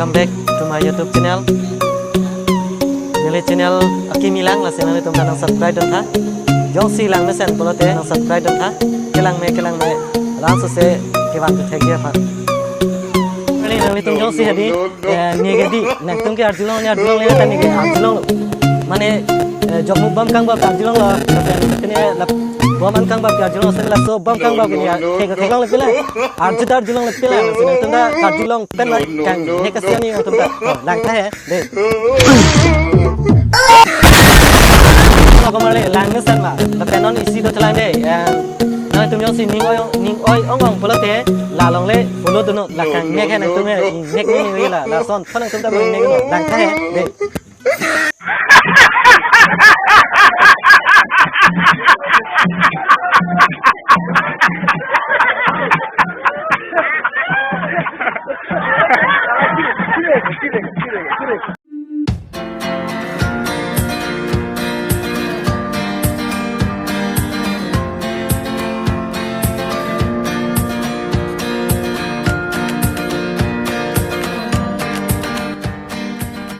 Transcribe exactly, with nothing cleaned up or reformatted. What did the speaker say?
Welcome back to my YouTube channel. Neli channel akimi lang, lasi nanglitum ta nang subscribe dun tha. Jongsi lang mesen pulote nang subscribe dun tha. Kelang me kelang me, langsose kevang tu thek dia phan. Neli nanglitum jongsi hadi, eh, ne ke di, nangtum ke arjulong, ne arjulong, ne ta ne ke arjulong lo. Mane, eh, jokmu bom kangbap arjulong lo. Lapen kene la bom an kangbap arjulong, sen laso bom kangbap kene ya, thek theklong le pila. Arju ta arjulong le pila, sen nangtum ta arjulong pen la kang, ne kasian ni nangtum ta. Oh, lang tha he, de. Ako male, lang mesen ma. Lapen non isi do chelang de. Eh, nangtum jongsi ning oi, ning oi ong ong pulote, la along le follow dun non, la kangnek he nangtum he, ingnek ni ni la, lason, phan nangtum ta ingnek no, lang tha he, de.